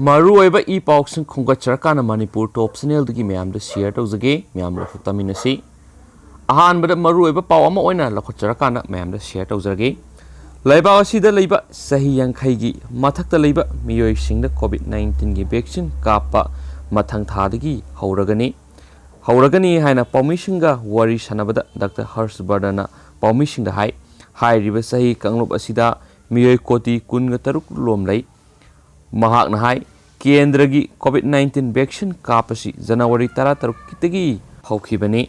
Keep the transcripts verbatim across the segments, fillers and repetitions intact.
ꯃꯔꯨꯑꯣꯏꯕ ꯏ ꯄꯥꯎꯁꯤꯡ ꯈꯣꯝꯒꯠꯆꯔꯀꯥꯟꯗ ꯃꯅꯤꯄꯨꯔ ꯇꯣꯞ ꯆꯦꯅꯦꯜꯗꯒꯤ ꯃꯌꯥꯝꯗ ꯁꯤꯌꯔ ꯇꯧꯖꯒꯦ꯫ ꯃꯌꯥꯝ ꯂꯧꯊꯣꯛ ꯇꯥꯃꯤꯟꯅꯁꯤ꯫ ꯑꯍꯥꯟꯕꯗ ꯃꯔꯨꯑꯣꯏꯕ ꯄꯥꯎ ꯑꯃ ꯑꯣꯏꯅ ꯂꯧꯈꯠꯆꯔꯀꯥꯟꯗ ꯃꯌꯥꯝꯗ ꯁꯤꯌꯔ ꯇꯧꯖꯔꯒꯦ꯫ ꯂꯩꯕꯥꯛ ꯑꯁꯤꯗ ꯂꯩꯕ ꯆꯍꯤ ꯌꯥꯡꯈꯩꯒꯤ ꯃꯊꯛꯇ ꯂꯩꯕ ꯃꯤꯑꯣꯏꯁꯤꯡꯗ ꯀꯣꯚꯤꯗ ꯅꯥꯏꯟꯇꯤꯟꯒꯤ ꯚꯦꯛꯁꯤꯟ ꯀꯥꯞꯄ ꯃꯊꯪ ꯊꯥꯗꯒꯤ ꯍꯧꯔꯒꯅꯤ꯫ ꯍꯧꯔꯒꯅꯤ ꯍꯥꯏꯅ ꯄꯥꯎꯃꯤꯁꯤꯡꯒ ꯋꯥꯔꯤ ꯁꯥꯟꯅꯕꯗ ꯗꯥꯛꯇꯔ ꯍꯔꯁ ꯕꯔꯗꯟꯅ ꯄꯥꯎꯃꯤꯁꯤꯡꯗ ꯍꯥꯏ, ꯍꯥꯏꯔꯤꯕ ꯆꯍꯤ ꯀꯥꯡꯂꯨꯞ ꯑꯁꯤꯗ ꯃꯤꯑꯣꯏ ꯀꯣꯇꯤ ꯀꯨꯟꯒ ꯇꯔꯨꯛ ꯂꯣꯝ ꯂꯩ꯫ ꯃꯍꯥꯛꯅ ꯍꯥꯏ, ꯀꯦꯟꯗ꯭ꯔꯒꯤ ꯀꯣꯚꯤꯗ ꯅꯥꯏꯟꯇꯤꯟ ꯚꯦꯛꯁꯤꯟ ꯀꯥꯞꯄꯁꯤ ꯖꯅꯋꯥꯔꯤ ꯇꯔꯥꯇꯔꯨꯛꯇꯒꯤ ꯍꯧꯈꯤꯕꯅꯤ꯫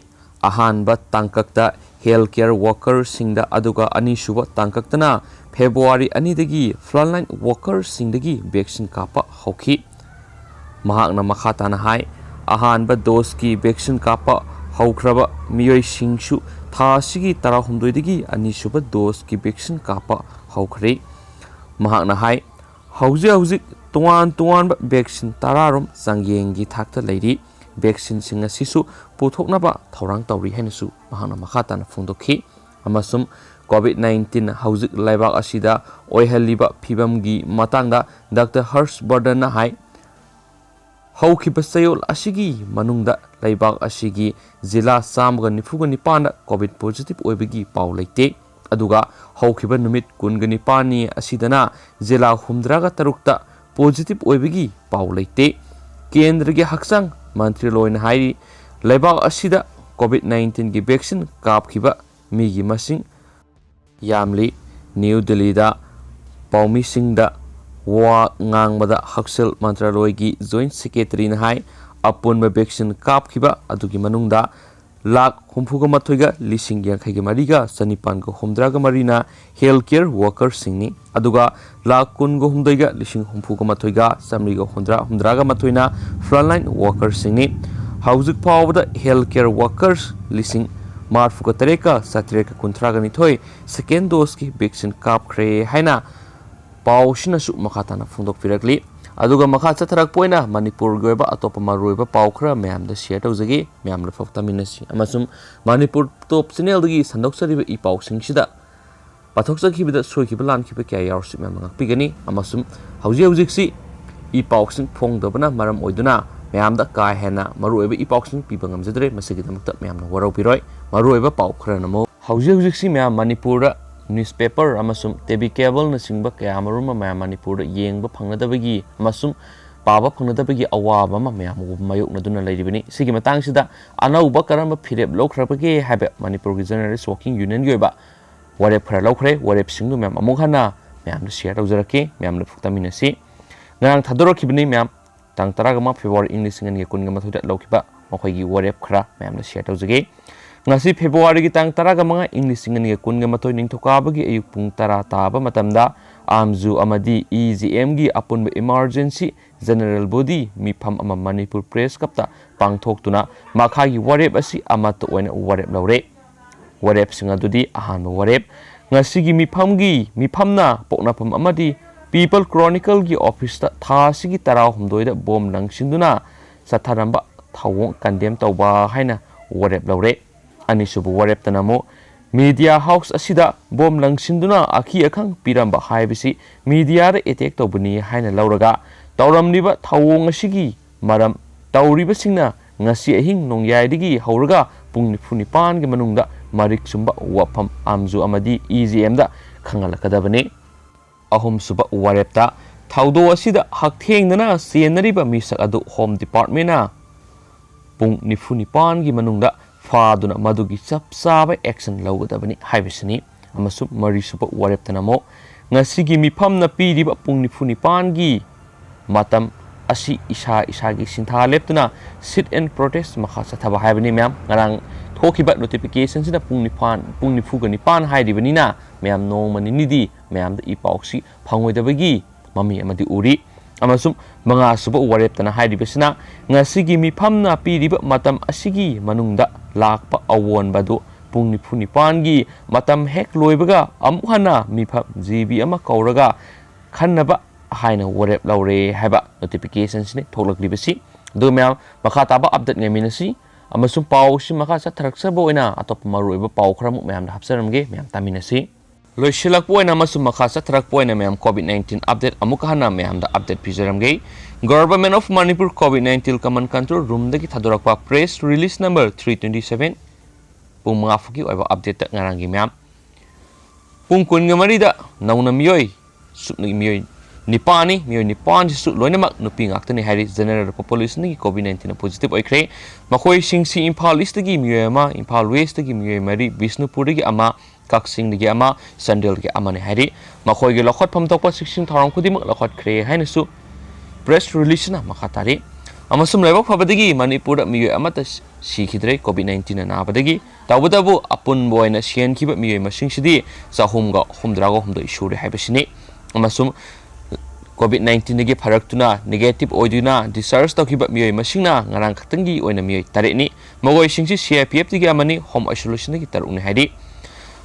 ꯑꯍꯥꯟꯕ ꯇꯥꯡꯀꯛꯇ ꯍꯦꯜꯊ ꯀꯦꯌꯔ ꯋꯥꯔꯀꯔꯁꯤꯡꯗ, ꯑꯗꯨꯒ ꯑꯅꯤꯁꯨꯕ ꯇꯥꯡꯀꯛꯇꯅ ꯐꯦꯕ꯭ꯔꯨꯋꯥꯔꯤ ꯑꯅꯤꯗꯒꯤ ꯐ꯭ꯔꯟꯠꯂꯥꯏꯟ ꯋꯥꯔꯀꯔꯁꯤꯡꯗꯒꯤ ꯚꯦꯛꯁꯤꯟ ꯀꯥꯞꯄ ꯍꯧꯈꯤ꯫ ꯃꯍꯥꯛꯅ ꯃꯈꯥ ꯇꯥꯅ ꯍꯥꯏ, ꯑꯍꯥꯟꯕ ꯗꯣꯁꯀꯤ ꯚꯦꯛꯁꯤꯟ ꯀꯥꯞꯄ ꯍꯧꯈ꯭ꯔꯕ ꯃꯤꯑꯣꯏꯁꯤꯡꯁꯨ ꯊꯥ ꯑꯁꯤꯒꯤ ꯇꯔꯥꯍꯨꯝꯗꯣꯏꯗꯒꯤ ꯑꯅꯤꯁꯨꯕ ꯗꯣꯁꯀꯤ ꯚꯦꯛꯁꯤꯟ ꯀꯥꯞꯄ ꯍꯧꯈ꯭ꯔꯦ꯫ ꯃꯍꯥꯛꯅ ꯍꯥꯏ, ꯍꯧꯖꯤꯛ ꯍꯧꯖꯤꯛ ꯇꯣꯉꯥꯟ ꯇꯣꯉꯥꯟꯕ ꯚꯦꯛꯁꯤꯟ ꯇꯔꯥꯔꯣꯝ ꯆꯥꯡꯌꯦꯡꯒꯤ ꯊꯥꯛꯇ ꯂꯩꯔꯤ꯫ ꯚꯦꯛꯁꯤꯟꯁꯤꯡ ꯑꯁꯤꯁꯨ ꯄꯨꯊꯣꯛꯅꯕ ꯊꯧꯔꯥꯡ ꯇꯧꯔꯤ ꯍꯥꯏꯅꯁꯨ ꯃꯍꯥꯛꯅ ꯃꯈꯥ ꯇꯥꯅ ꯐꯣꯡꯗꯣꯛꯈꯤ꯫ ꯑꯃꯁꯨꯡ ꯀꯣꯚꯤꯗ ꯅꯥꯏꯟꯇꯤꯟ ꯍꯧꯖꯤꯛ ꯂꯩꯕꯥꯛ ꯑꯁꯤꯗ ꯑꯣꯏꯍꯜꯂꯤꯕ ꯐꯤꯕꯝꯒꯤ ꯃꯇꯥꯡꯗ ꯗꯥꯛꯇꯔ ꯍꯔꯁ ꯕꯔꯗꯟꯅ ꯍꯥꯏ, ꯍꯧꯈꯤꯕ ꯆꯌꯣꯜ ꯑꯁꯤꯒꯤ ꯃꯅꯨꯡꯗ ꯂꯩꯕꯥꯛ ꯑꯁꯤꯒꯤ ꯖꯤꯂꯥ ꯆꯥꯝꯃꯒ ꯅꯤꯐꯨꯒ ꯅꯤꯄꯥꯟꯗ ꯀꯣꯚꯤꯗ ꯄꯣꯖꯤꯇꯤꯚ ꯑꯣꯏꯕꯒꯤ ꯄꯥꯎ ꯂꯩꯇꯦ꯫ ꯑꯗꯨꯒ ꯍꯧꯈꯤꯕ ꯅꯨꯃꯤꯠ ꯀꯨꯟꯒ ꯅꯤꯄꯥꯟꯅꯤ ꯑꯁꯤꯗꯅ ꯖꯤꯂꯥ ꯍꯨꯝꯗ꯭ꯔꯥꯒ ꯇꯔꯨꯛꯇ ꯄꯣꯖꯤꯇꯤꯚ ꯑꯣꯏꯕꯒꯤ ꯄꯥꯎ ꯂꯩꯇꯦ꯫ ꯀꯦꯟꯗ꯭ꯔꯒꯤ ꯍꯛꯆꯥꯡ ꯃꯟꯇ꯭ꯔꯤꯂꯣꯏꯅ ꯍꯥꯏꯔꯤ, ꯂꯩꯕꯥꯛ ꯑꯁꯤꯗ ꯀꯣꯚꯤꯗ ꯅꯥꯏꯟꯇꯤꯟꯒꯤ ꯚꯦꯛꯁꯤꯟ ꯀꯥꯞꯈꯤꯕ ꯃꯤꯒꯤ ꯃꯁꯤꯡ ꯌꯥꯝꯂꯤ꯫ ꯅ꯭ꯌꯨ ꯗꯤꯜꯂꯤꯗ ꯄꯥꯎꯃꯤꯁꯤꯡꯗ ꯋꯥ ꯉꯥꯡꯕꯗ ꯍꯛꯁꯦꯜ ꯃꯟꯇ꯭ꯔꯥꯂꯣꯏꯒꯤ ꯖꯣꯏꯟꯠ ꯁꯦꯀ꯭ꯔꯦꯇꯔꯤꯅ ꯍꯥꯏ, ꯑꯄꯨꯟꯕ ꯚꯦꯛꯁꯤꯟ ꯀꯥꯞꯈꯤꯕ ꯑꯗꯨꯒꯤ ꯃꯅꯨꯡꯗ ꯂꯥꯈ ꯍꯨꯝꯐꯨꯒ ꯃꯥꯊꯣꯏꯒ ꯂꯤꯁꯤꯡ ꯌꯥꯡꯈꯩꯒ ꯃꯔꯤꯒ ꯆꯅꯤꯄꯥꯟꯒ ꯍꯨꯝꯗ꯭ꯔꯥꯒ ꯃꯔꯤꯅ ꯍꯦꯜꯊ ꯀꯦꯌꯔ ꯋꯥꯔꯀꯔꯁꯤꯡꯅꯤ, ꯑꯗꯨꯒ ꯂꯥꯈ ꯀꯨꯟꯒ ꯍꯨꯝꯗꯣꯏꯒ ꯂꯤꯁꯤꯡ ꯍꯨꯝꯐꯨꯒ ꯃꯥꯊꯣꯏꯒ ꯆꯥꯃꯔꯤꯒ ꯍꯨꯝꯗ꯭ꯔꯥ, ꯍꯨꯝꯗ꯭ꯔꯥꯒ ꯃꯥꯊꯣꯏꯅ ꯐ꯭ꯔꯟꯠꯂꯥꯏꯟ ꯋꯥꯔꯀꯔꯁꯤꯡꯅꯤ꯫ ꯍꯧꯖꯤꯛ ꯐꯥꯎꯕꯗ ꯍꯦꯜꯊ ꯀꯦꯌꯔ ꯋꯥꯔꯀꯔꯁ ꯂꯤꯁꯤꯡ ꯃꯔꯤꯐꯨꯒ ꯇꯔꯦꯠꯀ ꯆꯥꯇ꯭ꯔꯦꯠꯀ ꯀꯨꯟꯊ꯭ꯔꯥꯒ ꯅꯤꯊꯣꯏ ꯁꯦꯀꯦꯟ ꯗꯣꯁꯀꯤ ꯚꯦꯛꯁꯤꯟ ꯀꯥꯞꯈ꯭ꯔꯦ ꯍꯥꯏꯅ ꯄꯥꯎꯁꯤꯅꯁꯨ ꯃꯈꯥ ꯇꯥꯅ ꯐꯣꯡꯗꯣꯛꯄꯤꯔꯛꯂꯤ꯫ ꯑꯗꯨꯒ ꯃꯈꯥ ꯆꯠꯊꯔꯛꯄ ꯑꯣꯏꯅ ꯃꯅꯤꯄꯨꯔꯒꯤ ꯑꯣꯏꯕ ꯑꯇꯣꯞꯄ ꯃꯔꯨꯑꯣꯏꯕ ꯄꯥꯎ ꯈꯔ ꯃꯌꯥꯝꯗ ꯁꯤꯌꯔ ꯇꯧꯖꯒꯦ꯫ ꯃꯌꯥꯝ ꯂꯧꯊꯣꯛ ꯇꯥꯃꯤꯟꯅꯁꯤ꯫ ꯑꯃꯁꯨꯡ ꯃꯅꯤꯄꯨꯔ ꯇꯣꯞ ꯆꯦꯅꯦꯜꯗꯒꯤ ꯁꯟꯗꯣꯛꯆꯔꯤꯕ ꯏ ꯄꯥꯎꯁꯤꯡꯁꯤꯗ ꯄꯥꯊꯣꯛꯆꯈꯤꯕꯗ ꯁꯣꯏꯈꯤꯕ ꯂꯥꯟꯈꯤꯕ ꯀꯌꯥ ꯌꯥꯎꯔꯁꯨ ꯃꯌꯥꯝꯅ ꯉꯥꯛꯄꯤꯒꯅꯤ꯫ ꯑꯃꯁꯨꯡ ꯍꯧꯖꯤꯛ ꯍꯧꯖꯤꯛꯁꯤ ꯏ ꯄꯥꯎꯁꯤꯡ ꯐꯣꯡꯗꯕꯅ ꯃꯔꯝ ꯑꯣꯏꯗꯨꯅ ꯃꯌꯥꯝꯗ ꯀꯥ ꯍꯦꯟꯅ ꯃꯔꯨꯑꯣꯏꯕ ꯏ ꯄꯥꯎꯁꯤꯡ ꯄꯤꯕ ꯉꯝꯖꯗ꯭ꯔꯦ꯫ ꯃꯁꯤꯒꯤꯗꯃꯛꯇ ꯃꯌꯥꯝꯅ ꯋꯥꯔꯧꯕꯤꯔꯣꯏ꯫ ꯃꯔꯨꯑꯣꯏꯕ ꯄꯥꯎ ꯈꯔꯅ ꯑꯃꯨꯛ, ꯍꯧꯖꯤꯛ ꯍꯧꯖꯤꯛꯁꯤ ꯃꯌꯥꯝ ꯃꯅꯤꯄꯨꯔꯗ ꯅ꯭ꯌꯨꯁꯄꯦꯄꯔ ꯑꯃꯁꯨꯡ ꯇꯦꯂꯤ ꯀꯦꯕꯜꯅꯆꯤꯡꯕ ꯀꯌꯥ ꯃꯔꯨꯝ ꯑꯃ ꯃꯌꯥꯝ ꯃꯅꯤꯄꯨꯔꯗ ꯌꯦꯡꯕ ꯐꯪꯅꯗꯕꯒꯤ ꯑꯃꯁꯨꯡ ꯄꯥꯕ ꯐꯪꯅꯗꯕꯒꯤ ꯑꯋꯥꯕ ꯑꯃ ꯃꯌꯥꯝ ꯃꯥꯌꯣꯛꯅꯗꯨꯅ ꯂꯩꯔꯤꯕꯅꯤ꯫ ꯁꯤꯒꯤ ꯃꯇꯥꯡꯁꯤꯗ ꯑꯅꯧꯕ ꯀꯔꯝꯕ ꯐꯤꯔꯦꯞ ꯂꯧꯈ꯭ꯔꯕꯒꯦ ꯍꯥꯏꯕ ꯃꯅꯤꯄꯨꯔꯒꯤ Journalist Working Unionꯒꯤ ꯑꯣꯏꯕ ꯋꯥꯔꯦꯞ ꯈꯔ ꯂꯧꯈ꯭ꯔꯦ꯫ ꯋꯥꯔꯦꯞꯁꯤꯡꯗꯨ ꯃꯌꯥꯝ ꯑꯃꯨꯛ ꯍꯟꯅ ꯃꯌꯥꯝꯗ share ꯇꯧꯖꯔꯛꯀꯦ꯫ ꯃꯌꯥꯝꯅ ꯇꯥꯃꯤꯟꯅꯁꯤ꯫ ꯉꯔꯥꯡ ꯊꯥꯗꯣꯔꯛꯈꯤꯕꯅꯤ ꯃꯌꯥꯝ, ꯇꯥꯡ ꯇꯔꯥꯃꯉꯥ ꯐꯦꯕ꯭ꯔꯨꯋꯥꯔꯤ ꯏꯪ ꯂꯤꯁꯤꯡ ꯑꯅꯤꯒ ꯀꯨꯟꯒ ꯃꯥꯊꯣꯏꯗ ꯂꯧꯈꯤꯕ ꯃꯈꯣꯏꯒꯤ ꯋꯥꯔꯦꯞ ꯈꯔ ꯃꯌꯥꯝꯗ share ꯇꯧꯖꯒꯦ꯫ ꯉꯁꯤ ꯐꯦꯕ꯭ꯔꯨꯋꯥꯔꯤꯒꯤ ꯇꯥꯡ ꯇꯔꯥꯃꯉꯥ ꯏꯪ ꯂꯤꯁꯤꯡ ꯑꯅꯤꯒ ꯀꯨꯟꯒ ꯃꯥꯊꯣꯏ ꯅꯤꯡꯊꯧꯀꯥꯕꯒꯤ ꯑꯌꯨꯛ ꯄꯨꯡ ꯇꯔꯥ ꯇꯥꯕ ꯃꯇꯝꯗ ꯑꯥꯝꯖꯨ ꯑꯃꯗꯤ EJMꯒꯤ ꯑꯄꯨꯟꯕ emergency general body ꯃꯤꯐꯝ ꯑꯃ ꯃꯅꯤꯄꯨꯔ Press Clubꯇ ꯄꯥꯡꯊꯣꯛꯇꯨꯅ ꯃꯈꯥꯒꯤ ꯋꯥꯔꯦꯞ ꯑꯁꯤ ꯑꯃꯠꯇ ꯑꯣꯏꯅ ꯋꯥꯔꯦꯞ ꯂꯧꯔꯦ꯫ ꯋꯥꯔꯦꯞꯁꯤꯡ ꯑꯗꯨꯗꯤ: ꯑꯍꯥꯟꯕ ꯋꯥꯔꯦꯞ, ꯉꯁꯤꯒꯤ ꯃꯤꯐꯝꯒꯤ, ꯃꯤꯐꯝꯅ ꯄꯣꯛꯅꯐꯝ ꯑꯃꯗꯤ People Chronicleꯒꯤ officeꯇ ꯊꯥ ꯑꯁꯤꯒꯤ ꯇꯔꯥꯍꯨꯝꯗꯣꯏꯗ ꯕꯣꯝ ꯂꯪꯁꯤꯟꯗꯨꯅ ꯆꯠꯊꯔꯝꯕ ꯊꯧꯑꯣꯡ condemn ꯇꯧꯕ ꯍꯥꯏꯅ ꯋꯥꯔꯦꯞ ꯂꯧꯔꯦ꯫ ꯑꯅꯤꯁꯨꯕ ꯋꯥꯔꯦꯞꯇꯅ ꯑꯃꯨꯛ media house ꯑꯁꯤꯗ ꯕꯣꯝ ꯂꯪꯁꯤꯟꯗꯨꯅ ꯑꯀꯤ ꯑꯈꯪ ꯄꯤꯔꯝꯕ ꯍꯥꯏꯕꯁꯤ mediaꯗ attack ꯇꯧꯕꯅꯤ ꯍꯥꯏꯅ ꯂꯧꯔꯒ, ꯇꯧꯔꯝꯂꯤꯕ ꯊꯧꯑꯣꯡ ꯑꯁꯤꯒꯤ ꯃꯔꯝ, ꯇꯧꯔꯤꯕꯁꯤꯡꯅ ꯉꯁꯤ ꯑꯍꯤꯡ ꯅꯣꯡꯌꯥꯏꯗꯒꯤ ꯍꯧꯔꯒ ꯄꯨꯡ ꯅꯤꯐꯨ ꯅꯤꯄꯥꯟꯒꯤ ꯃꯅꯨꯡꯗ ꯃꯔꯤꯛ ꯆꯨꯝꯕ ꯋꯥꯐꯝ ꯑꯥꯝꯖꯨ ꯑꯃꯗꯤ EJMꯗ ꯈꯪꯍꯜꯂꯛꯀꯗꯕꯅꯤ꯫ ꯑꯍꯨꯝꯁꯨꯕ ꯋꯥꯔꯦꯞꯇ, ꯊꯧꯗꯣꯛ ꯑꯁꯤꯗ ꯍꯛꯊꯦꯡꯅꯅ ꯆꯦꯟꯅꯔꯤꯕ ꯃꯤꯁꯛ ꯑꯗꯨ Home Departmentꯅ ꯄꯨꯡ ꯅꯤꯐꯨ ꯅꯤꯄꯥꯟꯒꯤ ꯃꯅꯨꯡꯗ ꯐꯥꯗꯨꯅ ꯃꯗꯨꯒꯤ ꯆꯞ ꯆꯥꯕ action ꯂꯧꯒꯗꯕꯅꯤ ꯍꯥꯏꯕꯁꯤꯅꯤ꯫ ꯑꯃꯁꯨꯡ ꯃꯔꯤꯁꯨꯕ ꯋꯥꯔꯦꯞꯇꯅ ꯑꯃꯨꯛ ꯉꯁꯤꯒꯤ ꯃꯤꯐꯝꯅ ꯄꯤꯔꯤꯕ ꯄꯨꯡ ꯅꯤꯐꯨ ꯅꯤꯄꯥꯟꯒꯤ ꯃꯇꯝ ꯑꯁꯤ ꯏꯁꯥ ꯏꯁꯥꯒꯤ ꯁꯤꯟꯊꯥ ꯂꯦꯞꯇꯨꯅ sit and protest ꯃꯈꯥ ꯆꯠꯊꯕ ꯍꯥꯏꯕꯅꯤ꯫ ꯃꯌꯥꯝ, ꯉꯔꯥꯡ ꯊꯣꯛꯈꯤꯕ notificationꯁꯤꯅ ꯄꯨꯡ ꯅꯤꯄꯥꯟ, ꯄꯨꯡ ꯅꯤꯐꯨꯒ ꯅꯤꯄꯥꯟ ꯍꯥꯏꯔꯤꯕꯅꯤꯅ ꯃꯌꯥꯝ ꯅꯣꯡꯃ ꯅꯤꯅꯤꯗꯤ ꯃꯌꯥꯝꯗ ꯏ ꯄꯥꯎꯁꯤ ꯐꯪꯉꯣꯏꯗꯕꯒꯤ ꯃꯃꯤ ꯑꯃꯗꯤ ꯎꯔꯤ꯫ ꯑꯃꯁꯨꯡ ꯃꯉꯥꯁꯨꯕ ꯋꯥꯔꯦꯞꯇꯅ ꯍꯥꯏꯔꯤꯕꯁꯤꯅ, ꯉꯁꯤꯒꯤ ꯃꯤꯐꯝꯅ ꯄꯤꯔꯤꯕ ꯃꯇꯝ ꯑꯁꯤꯒꯤ ꯃꯅꯨꯡꯗ ꯂꯥꯛꯄ ꯑꯑꯣꯟꯕ ꯑꯗꯨ ꯄꯨꯡ ꯅꯤꯐꯨ ꯅꯤꯄꯥꯟꯒꯤ ꯃꯇꯝ ꯍꯦꯛ ꯂꯣꯏꯕꯒ ꯑꯃꯨꯛ ꯍꯟꯅ ꯃꯤꯐꯝ GB ꯑꯃ ꯀꯧꯔꯒ ꯈꯟꯅꯕ ꯍꯥꯏꯅ ꯋꯥꯔꯦꯞ ꯂꯧꯔꯦ ꯍꯥꯏꯕ notificationꯁꯤꯅꯤ ꯊꯣꯛꯂꯛꯂꯤꯕꯁꯤ꯫ ꯑꯗꯨꯒ ꯃꯌꯥꯝ, ꯃꯈꯥ ꯇꯥꯕ update ꯉꯥꯏꯃꯤꯟꯅꯁꯤ ꯑꯃꯁꯨꯡ ꯄꯥꯎꯁꯤ ꯃꯈꯥ ꯆꯠꯊꯔꯛꯆꯕ ꯑꯣꯏꯅ ꯑꯇꯣꯞꯄ ꯃꯔꯨꯑꯣꯏꯕ ꯄꯥꯎ ꯈꯔꯃꯨꯛ ꯃꯌꯥꯝꯗ ꯍꯥꯞꯆꯔꯝꯒꯦ꯫ ꯃꯌꯥꯝ ꯇꯥꯃꯤꯟꯅꯁꯤ꯫ ꯂꯣꯏꯁꯤꯜꯂꯛꯄ ꯑꯣꯏꯅ ꯑꯃꯁꯨꯡ ꯃꯈꯥ ꯆꯠꯊꯔꯛꯄ ꯑꯣꯏꯅ ꯃꯌꯥꯝ COVID nineteen update ꯑꯃꯨꯛꯀ ꯍꯟꯅ ꯃꯌꯥꯝꯗ update ꯄꯤꯖꯔꯝꯒꯦ꯫ Government of Manipur COVID nineteen common control roomꯗꯒꯤ ꯊꯥꯗꯣꯔꯛꯄ press release number three twenty seven, ꯄꯨꯡ ꯃꯉꯥ ꯐꯥꯎꯒꯤ ꯑꯣꯏꯕ updateꯇ ꯉꯔꯥꯡꯒꯤ ꯃꯌꯥꯝ꯫ ꯄꯨꯡ ꯀꯨꯟꯒ ꯃꯔꯤꯗ ꯅꯧꯅ ꯃꯤꯑꯣꯏ ꯁꯨꯞꯅꯒꯤ ꯃꯤꯑꯣꯏ ꯅꯤꯄꯥꯟꯅꯤ꯫ ꯃꯤꯑꯣꯏ ꯅꯤꯄꯥꯟꯁꯤꯁꯨ ꯂꯣꯏꯅꯃꯛ ꯅꯨꯄꯤ ꯉꯥꯛꯇꯅꯤ ꯍꯥꯏꯔꯤ꯫ General populationꯗꯒꯤ COVID nineteenꯅ positive ꯑꯣꯏꯈ꯭ꯔꯦ꯫ ꯃꯈꯣꯏꯁꯤꯡꯁꯤ ꯏꯝꯐꯥꯜ Eastꯇꯒꯤ ꯃꯤꯑꯣꯏ ꯑꯃ, ꯏꯝꯐꯥꯜ Westꯇꯒꯤ ꯃꯤꯑꯣꯏ ꯃꯔꯤ, ꯕꯤꯁꯅꯨꯄꯨꯔꯗꯒꯤ ꯑꯃ, ꯀꯛꯆꯤꯡꯗꯒꯤ ꯑꯃ, ꯆꯥꯟꯗꯦꯜꯗꯒꯤ ꯑꯃꯅꯤ ꯍꯥꯏꯔꯤ꯫ ꯃꯈꯣꯏꯒꯤ ꯂꯧꯈꯠꯐꯝ ꯊꯣꯛꯄ ꯆꯦꯛꯁꯤꯟ ꯊꯧꯔꯥꯡ ꯈꯨꯗꯤꯡꯃꯛ ꯂꯧꯈꯠꯈ꯭ꯔꯦ ꯍꯥꯏꯅꯁꯨ press releaseꯅ ꯃꯈꯥ ꯇꯥꯔꯤ꯫ ꯑꯃꯁꯨꯡ ꯂꯥꯏꯕꯛ ꯐꯕꯗꯒꯤ ꯃꯅꯤꯄꯨꯔꯗ ꯃꯤꯑꯣꯏ ꯑꯃꯠꯇ ꯁꯤꯈꯤꯗ꯭ꯔꯦ COVID nineteenꯅ ꯅꯥꯕꯗꯒꯤ꯫ ꯇꯧꯕꯇꯕꯨ ꯑꯄꯨꯟꯕ ꯑꯣꯏꯅ ꯁꯤꯍꯟꯈꯤꯕ ꯃꯤꯑꯣꯏ ꯃꯁꯤꯡꯁꯤꯗꯤ ꯆꯍꯨꯝꯒ ꯍꯨꯝꯗ꯭ꯔꯥꯒ ꯍꯨꯝꯗꯣꯏ ꯁꯨꯔꯦ ꯍꯥꯏꯕꯁꯤꯅꯤ꯫ ꯑꯃꯁꯨꯡ COVID nineteenꯗꯒꯤ ꯐꯔꯛꯇꯨꯅ negative ꯑꯣꯏꯗꯨꯅ discharge ꯇꯧꯈꯤꯕ ꯃꯤꯑꯣꯏ ꯃꯁꯤꯡꯅ ꯉꯔꯥꯡ ꯈꯛꯇꯪꯒꯤ ꯑꯣꯏꯅ ꯃꯤꯑꯣꯏ ꯇꯔꯦꯠꯅꯤ꯫ ꯃꯈꯣꯏꯁꯤꯡꯁꯤ CIPFꯇꯒꯤ ꯑꯃꯅꯤ, home isolationꯗꯒꯤ ꯇꯔꯨꯛꯅꯤ ꯍꯥꯏꯔꯤ꯫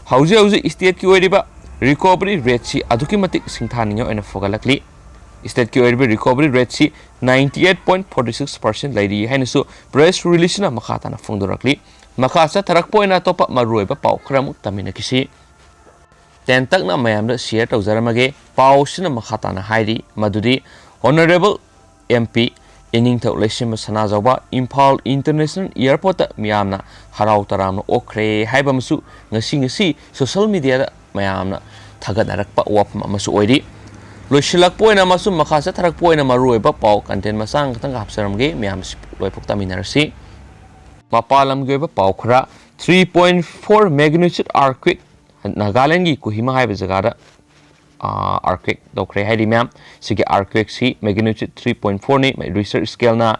ꯍꯧꯖꯤꯛ ꯍꯧꯖꯤꯛ stateꯀꯤ ꯑꯣꯏꯔꯤꯕ recovery rateꯁꯤ ꯑꯗꯨꯛꯀꯤ ꯃꯇꯤꯛ ꯁꯤꯡꯊꯥꯅꯤꯡꯉꯥꯏ ꯑꯣꯏꯅ ꯐꯒꯠꯂꯛꯂꯤ꯫ Stateꯀꯤ ꯑꯣꯏꯔꯤꯕ recovery rateꯁꯤ ninety eight point forty six percent ꯂꯩꯔꯤ ꯍꯥꯏꯅꯁꯨ press releaseꯅ ꯃꯈꯥ ꯇꯥꯅ ꯐꯣꯡꯗꯣꯔꯛꯂꯤ꯫ ꯃꯈꯥ ꯆꯠꯊꯔꯛꯄ ꯑꯣꯏꯅ ꯑꯇꯣꯞꯄ ꯃꯔꯨꯑꯣꯏꯕ ꯄꯥꯎ ꯈꯔ ꯑꯃꯨꯛ ꯇꯝꯃꯤꯟꯅꯈꯤꯁꯤ꯫ ꯇꯦꯟꯇꯛꯅ ꯃꯌꯥꯝꯗ share ꯇꯧꯖꯔꯝꯃꯒꯦ꯫ ꯄꯥꯎꯁꯤꯅ ꯃꯈꯥ ꯇꯥꯅ ꯍꯥꯏꯔꯤ ꯃꯗꯨꯗꯤ Honourable MP ꯏꯅꯤꯡꯊꯧ ꯂꯩꯁꯦꯝꯕ ꯁꯅꯥꯖꯥꯎꯕ ꯏꯝꯐꯥꯜ International Airportꯇ ꯃꯤꯌꯥꯝꯅ ꯍꯔꯥꯎ ꯇꯔꯥꯝꯅ ꯑꯣꯛꯈ꯭ꯔꯦ ꯍꯥꯏꯕ ꯑꯃꯁꯨ ꯉꯁꯤ ꯉꯁꯤ social mediaꯗ ꯃꯌꯥꯝꯅ ꯊꯥꯒꯠꯅꯔꯛꯄ ꯋꯥꯐꯝ ꯑꯃꯁꯨ ꯑꯣꯏꯔꯤ꯫ ꯂꯣꯏꯁꯤꯜꯂꯛꯄ ꯑꯣꯏꯅ ꯑꯃꯁꯨꯡ ꯃꯈꯥ ꯆꯠꯊꯔꯛꯄ ꯑꯣꯏꯅ ꯃꯔꯨꯑꯣꯏꯕ ꯄꯥꯎ content ꯃꯆꯥ ꯑꯃꯈꯛꯇꯪꯒ ꯍꯥꯞꯆꯔꯝꯒꯦ꯫ ꯃꯌꯥꯝ ꯂꯣꯏꯐꯥꯎ ꯇꯥꯃꯤꯟꯅꯔꯁꯤ꯫ ꯃꯄꯥꯟ ꯂꯝꯒꯤ ꯑꯣꯏꯕ ꯄꯥꯎ ꯈꯔ꯫ Three point four magnitude earthquake ꯅꯥꯒꯥꯂꯦꯟꯒꯤ Kohima ꯍꯥꯏꯕ ꯖꯒꯥꯗ, ꯑꯥ, earthquake ꯇꯧꯈ꯭ꯔꯦ ꯍꯥꯏꯔꯤ ꯃꯌꯥꯝ꯫ ꯁꯤꯒꯤ earthquakeꯁꯤ magnitude three point fourꯅꯤ꯫ Richter scaleꯅ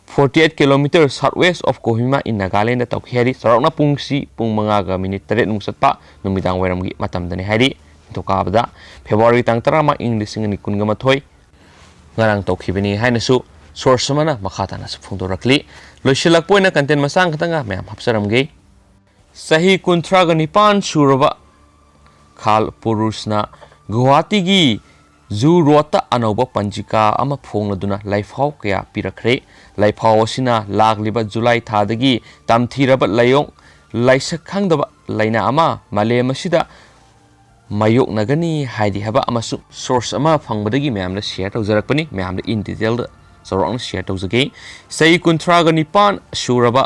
forty eight kilometer southwest of Kohima in Nagalandꯗ ꯇꯧꯈꯤ ꯍꯥꯏꯔꯤ꯫ ꯆꯥꯎꯔꯥꯛꯅ ꯄꯨꯡꯁꯤ ꯄꯨꯡ ꯃꯉꯥꯒ minute ꯇꯔꯦꯠꯃꯨꯛ ꯆꯠꯄ ꯅꯨꯃꯤꯗꯥꯡ ꯋꯥꯏꯔꯝꯒꯤ ꯃꯇꯝꯗꯅꯤ ꯍꯥꯏꯔꯤ꯫ ꯅꯤꯡꯊꯧꯀꯥꯕꯗ February ꯇꯥꯡ ꯇꯔꯥꯃꯉꯥ, ꯏꯪ ꯂꯤꯁꯤꯡ ꯑꯅꯤ ꯀꯨꯟꯒ ꯃꯥꯊꯣꯏ ꯉꯔꯥꯡ ꯇꯧꯈꯤꯕꯅꯤ ꯍꯥꯏꯅꯁꯨ source ꯑꯃꯅ ꯃꯈꯥ ꯇꯥꯅꯁꯨ ꯐꯣꯡꯗꯣꯔꯛꯂꯤ꯫ ꯂꯣꯏꯁꯤꯜꯂꯛꯄ ꯑꯣꯏꯅ content ꯃꯆꯥ ꯑꯃꯈꯛꯇꯪꯒ ꯃꯌꯥꯝ ꯍꯥꯞꯆꯔꯝꯒꯦ꯫ ꯆꯍꯤ ꯀꯨꯟꯊ꯭ꯔꯥꯒ ꯅꯤꯄꯥꯟ ꯁꯨꯔꯕ ꯈꯥꯜ ꯄꯨꯔꯨꯁꯅ ꯒꯨꯋꯥꯍꯥꯇꯤꯒꯤ ꯖꯨ ꯔꯣꯗꯇ ꯑꯅꯧꯕ ꯄꯟꯖꯤꯀꯥ ꯑꯃ ꯐꯣꯡꯂꯗꯨꯅ ꯂꯥꯏꯐꯥꯎ ꯀꯌꯥ ꯄꯤꯔꯛꯈ꯭ꯔꯦ꯫ ꯂꯥꯏꯐꯥꯎ ꯑꯁꯤꯅ ꯂꯥꯛꯂꯤꯕ ꯖꯨꯂꯥꯏ ꯊꯥꯗꯒꯤ ꯇꯝꯊꯤꯔꯕ ꯂꯥꯏꯑꯣꯡ ꯂꯥꯏꯁꯛ ꯈꯪꯗꯕ ꯂꯥꯏꯅꯥ ꯑꯃ ꯃꯥꯂꯦꯝ ꯑꯁꯤꯗ ꯃꯥꯌꯣꯛꯅꯒꯅꯤ ꯍꯥꯏꯔꯤ ꯍꯥꯏꯕ ꯑꯃꯁꯨ source ꯑꯃ ꯐꯪꯕꯗꯒꯤ ꯃꯌꯥꯝꯗ share ꯇꯧꯖꯔꯛꯄꯅꯤ꯫ ꯃꯌꯥꯝꯗ in detailꯗ ꯆꯥꯎꯔꯥꯛꯅ share ꯇꯧꯖꯒꯦ꯫ ꯆꯍꯤ ꯀꯨꯟꯊ꯭ꯔꯥꯒ ꯅꯤꯄꯥꯟ ꯁꯨꯔꯕ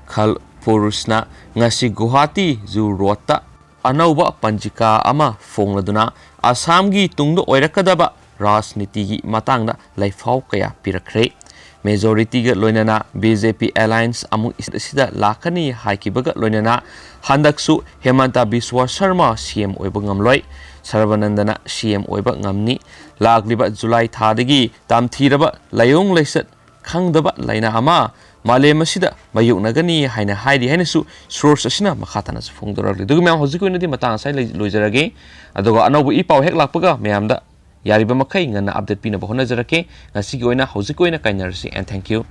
ꯈꯜ ꯄꯨꯔꯨꯁꯅ ꯉꯁꯤ ꯒꯨꯋꯥꯍꯥꯇꯤ zoo roadꯇ ꯑꯅꯧꯕ ꯄꯟꯖꯤꯀꯥ ꯑꯃ ꯐꯣꯡꯂꯗꯨꯅ ꯑꯁꯥꯝꯒꯤ ꯇꯨꯡꯗ ꯑꯣꯏꯔꯛꯀꯗꯕ ꯔꯥꯖꯅꯤꯇꯤꯒꯤ ꯃꯇꯥꯡꯗ ꯂꯩꯐꯥꯎ ꯀꯌꯥ ꯄꯤꯔꯛꯈ꯭ꯔꯦ꯫ Majorityꯒ ꯂꯣꯏꯅꯅ BJP alliance ꯑꯃꯨꯛ ꯑꯁꯤꯗ ꯂꯥꯛꯀꯅꯤ ꯍꯥꯏꯈꯤꯕꯒ ꯂꯣꯏꯅꯅ ꯍꯟꯗꯛꯁꯨ ꯍꯦꯃꯟꯇ ꯕꯤꯁ꯭ꯋꯥ ꯁꯔꯃ CM ꯑꯣꯏꯕ ꯉꯝꯂꯣꯏ꯫ ꯁꯔꯕꯥꯅꯟꯗꯅ CM ꯑꯣꯏꯕ ꯉꯝꯅꯤ꯫ ꯂꯥꯛꯂꯤꯕ ꯖꯨꯂꯥꯏ ꯊꯥꯗꯒꯤ ꯇꯝꯊꯤꯔꯕ ꯂꯥꯏꯑꯣꯡ ꯂꯩꯆꯠ ꯈꯪꯗꯕ ꯂꯥꯏꯅꯥ ꯑꯃ ꯃꯥꯂꯦꯝ ꯑꯁꯤꯗ ꯃꯥꯌꯣꯛꯅꯒꯅꯤ ꯍꯥꯏꯅ ꯍꯥꯏꯔꯤ ꯍꯥꯏꯅꯁꯨ source ꯑꯁꯤꯅ ꯃꯈꯥ ꯇꯥꯅꯁꯨ ꯐꯣꯡꯗꯣꯔꯛꯂꯤ꯫ ꯑꯗꯨꯒ ꯃꯌꯥꯝ ꯍꯧꯖꯤꯛꯀꯤ ꯑꯣꯏꯅꯗꯤ ꯃꯇꯥꯡ ꯑꯁꯤꯗ ꯂꯩ-, ꯂꯣꯏꯖꯔꯒꯦ꯫ ꯑꯗꯨꯒ ꯑꯅꯧꯕ ꯏ ꯄꯥꯎ ꯍꯦꯛ ꯂꯥꯛꯄꯒ ꯃꯌꯥꯝꯗ ꯌꯥꯔꯤꯕ ꯃꯈꯩ ꯉꯟꯅ update ꯄꯤꯅꯕ ꯍꯣꯠꯅꯖꯔꯛꯀꯦ꯫ ꯉꯁꯤꯒꯤ ꯑꯣꯏꯅ ꯍꯧꯖꯤꯛꯀꯤ ꯑꯣꯏꯅ ꯀꯥꯏꯅꯔꯁꯤ and thank you꯫